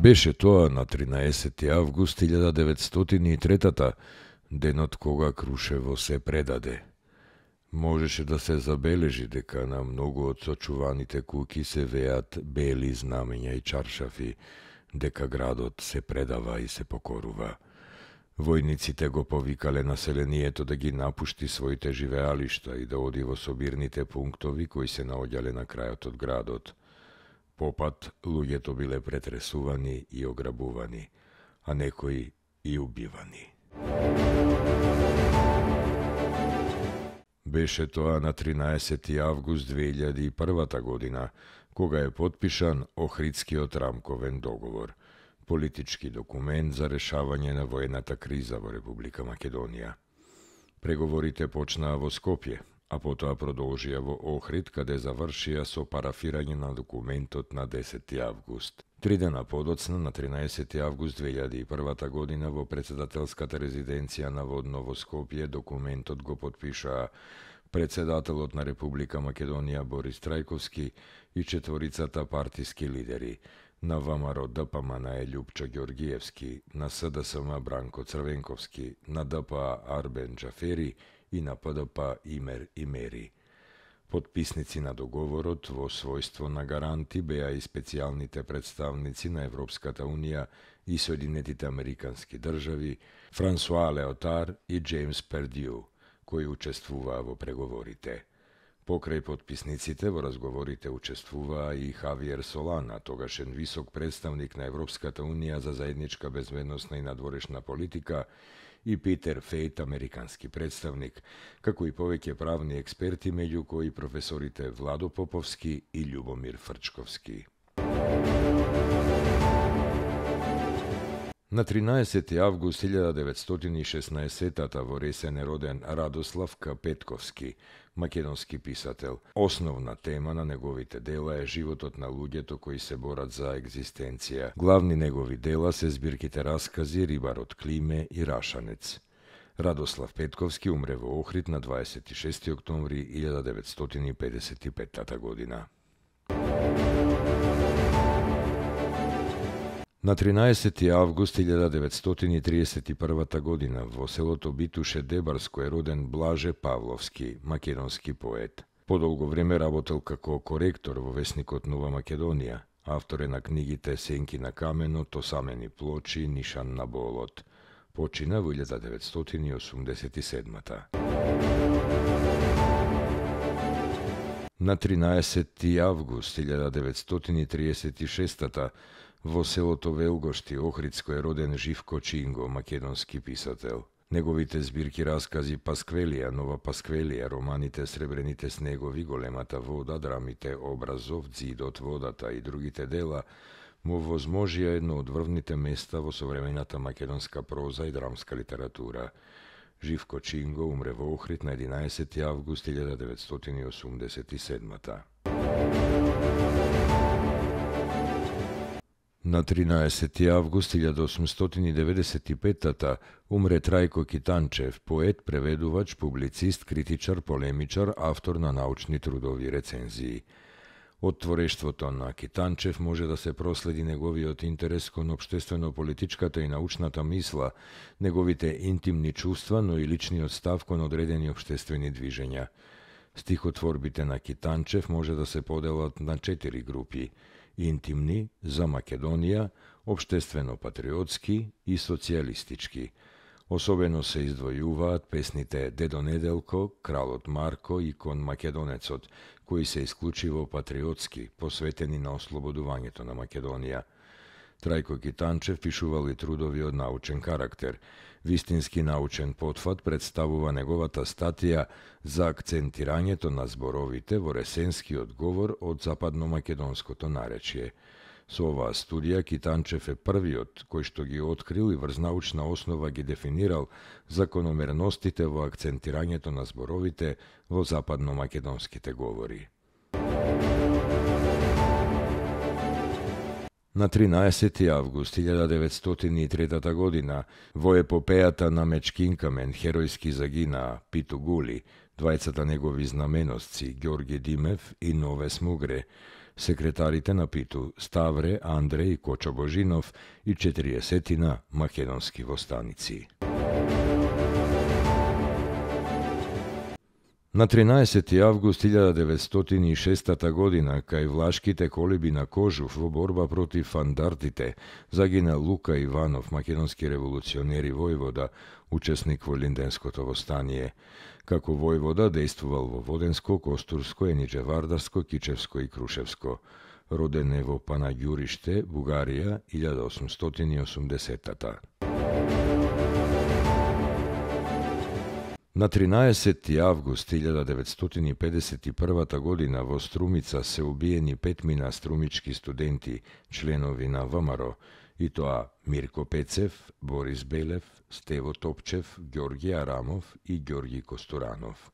Беше тоа на 13. август 1903, денот кога Крушево се предаде. Можеше да се забележи дека на многу од сочуваните куќи се веат бели знамења и чаршафи, дека градот се предава и се покорува. Војниците го повикале населението да ги напушти своите живеалишта и да оди во собирните пунктови кои се наоѓале на крајот од градот. Попат луѓето биле претресувани и ограбувани, а некои и убивани. Беше тоа на 13. август 2001 година, кога е потпишан Охридскиот рамковен договор, политички документ за решавање на воената криза во Република Македонија. Преговорите почнаа во Скопје, а потоа продолжија во Охрид, каде завршија со парафирање на документот на 10. август. 3 дена подоцна, на 13. август 2001 година, во председателската резиденција наводно во Скопје, документот го потпишаа председателот на Република Македонија Борис Трајковски и четворицата партиски лидери, на ВМРО ДПМН Љупчо Ѓоргиевски, на СДСМ Бранко Црвенковски, на ДПА Арбен Џафери и на ПДП Имер Имери. Потписници на договорот во својство на гаранти беа и специјалните представници на Европската Унија и Соединетите Американски држави Франсуа Леотар и Джеймс Пердју, кои учествуваа во преговорите. Покрај потписниците во разговорите учествуваа и Хавиер Солана, тогашен висок представник на Европската Унија за заедничка безбедносна и надворешна политика, и Питер Фейт, американски представник, како и повеќе правни експерти, меѓу кои професорите Владо Поповски и Љубомир Фрчковски. На 13. август 1916 во Ресен е роден Радослав К. Петковски, македонски писател. Основна тема на неговите дела е животот на луѓето кои се борат за екзистенција. Главни негови дела се збирките раскази Рибарот Климе и Рашанец. Радослав Петковски умре во Охрид на 26. октомври 1955 година. На 13. август 1931 година во селото Битуше Дебарско е роден Блаже Павловски, македонски поет. Подолго време работел како коректор во весникот Нова Македонија. Автор е на книгите Сенки на каменот, Осамени плочи, Нишан на болот. Почина во 1987. На 13. август 1936 во селото Велгошти, Охридско е роден Живко Чинго, македонски писател. Неговите збирки раскази Пасквелија, Нова Пасквелија, романите Сребрените снегови, Големата вода, драмите Образов, Зидот, водата и другите дела му возможија едно од врвните места во современата македонска проза и драмска литература. Живко Чинго умре во Охрид на 11. август 1987. На 13. август 1895 умре Трајко Китанчев, поет, преведувач, публицист, критичар, полемичар, автор на научни трудови и рецензии. Од творештвото на Китанчев може да се проследи неговиот интерес кон општествено-политичката и научната мисла, неговите интимни чувства, но и личниот став кон одредени општествени движења. Стихотворбите на Китанчев може да се поделат на 4 групи: интимни, за Македонија, општествено-патриотски и социјалистички. Особено се издвојуваат песните Дедо Неделко, Кралот Марко и Кон Македонецот, кои се исклучиво патриотски, посветени на ослободувањето на Македонија. Трајко Китанчев пишувал и трудови од научен карактер. Вистински научен потфат представува неговата статија за акцентирањето на зборовите во ресенскиот говор од западно-македонското наречје. Со оваа студија Китанчев е првиот кој што ги открил и врз научна основа ги дефинирал закономерностите во акцентирањето на зборовите во западно-македонските говори. На 13. август 1903 година во епопејата на Мечкинкамен херојски загинаа Питу Гули, двајцата негови знаменосци Ѓорги Димев и Нове Смугре, Секретарите на Питу Ставре, Андреј Кочобожинов и 40 македонски востаници. На 13. август 1906 година, кај влашките колиби на Кожув во борба против фандартите, загина Лука Иванов, македонски револуционер и војвода, учесник во Линденското востание. Како војвода дејствувал во Воденско, Костурско, Еничевардарско, Кичевско и Крушевско. Роден е во Панаѓуриште, Бугарија, 1880-та. На 13. август 1951 година во Струмица се убиени 5 струмички студенти, членови на ВМРО, и тоа Мирко Пецев, Борис Белев, Стево Топчев, Ѓорги Арамов и Ѓорги Костуранов.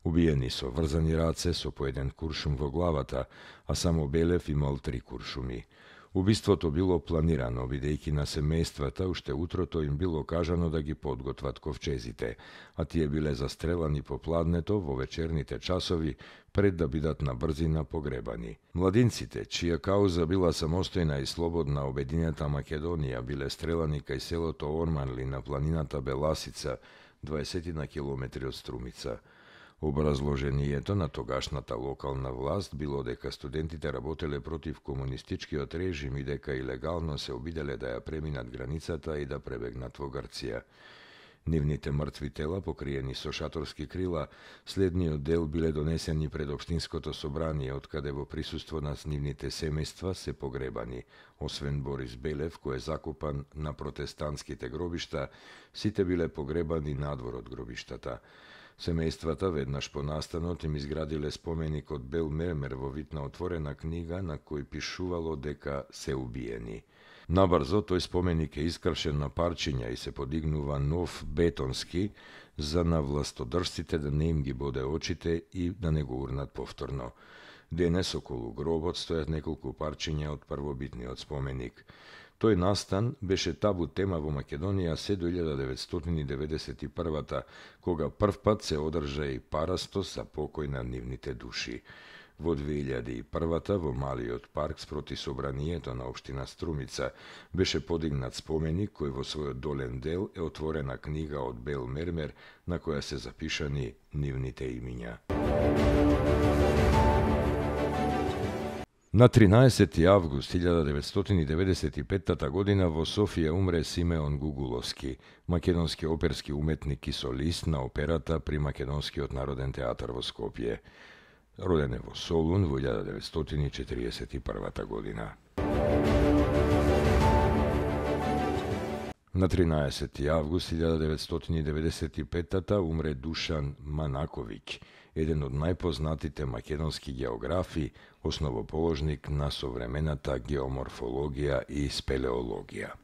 Убиени со врзани раце, со по еден куршум во главата, а само Белев имал 3 куршуми. Убиството било планирано, бидејќи на семејствата уште утрото им било кажано да ги подготват ковчезите, а тие биле застрелани по пладнето во вечерните часови пред да бидат на брзина погребани. Младинците, чија кауза била самостојна и слободна обединета Македонија, биле стрелани кај селото Орманли на планината Беласица, 20 на километри од Струмица. Образложението на тогашната локална власт било дека студентите работеле против комунистичкиот режим и дека илегално се обиделе да ја преминат границата и да пребегнат во Грција. Нивните мртви тела, покриени со шаторски крила, следниот дел биле донесени пред Општинското собрание, откаде во присуство на нивните семејства се погребани. Освен Борис Белев, кој е закопан на протестантските гробишта, сите биле погребани надвор од гробиштата. Семејствата веднаш по настанот им изградиле споменик од бел мермер во вид на отворена книга на кој пишувало дека се убиени. Набрзо тој споменик е искршен на парчиња и се подигнува нов бетонски за на властодржците да не им ги боде очите и да не го урнат повторно. Денес околу гробот стојат неколку парчиња од првобитниот споменик. Тој настан беше табу тема во Македонија се до 1991-та, кога првпат се одржа и парасто за покој на нивните души. Во 2001-та во малиот парк спроти собранието на општина Струмица беше подигнат споменик кој во својот долен дел е отворена книга од бел мермер на која се запишани нивните имиња. На 13. август 1995 година во Софија умре Симеон Гугуловски, македонски оперски уметник и солист на операта при Македонскиот народен театар во Скопје. Роден е во Солун во 1941 година. На 13. август 1995 умре Душан Манаковиќ, еден од најпознатите македонски географи, основоположник на современата геоморфологија и спелеологија.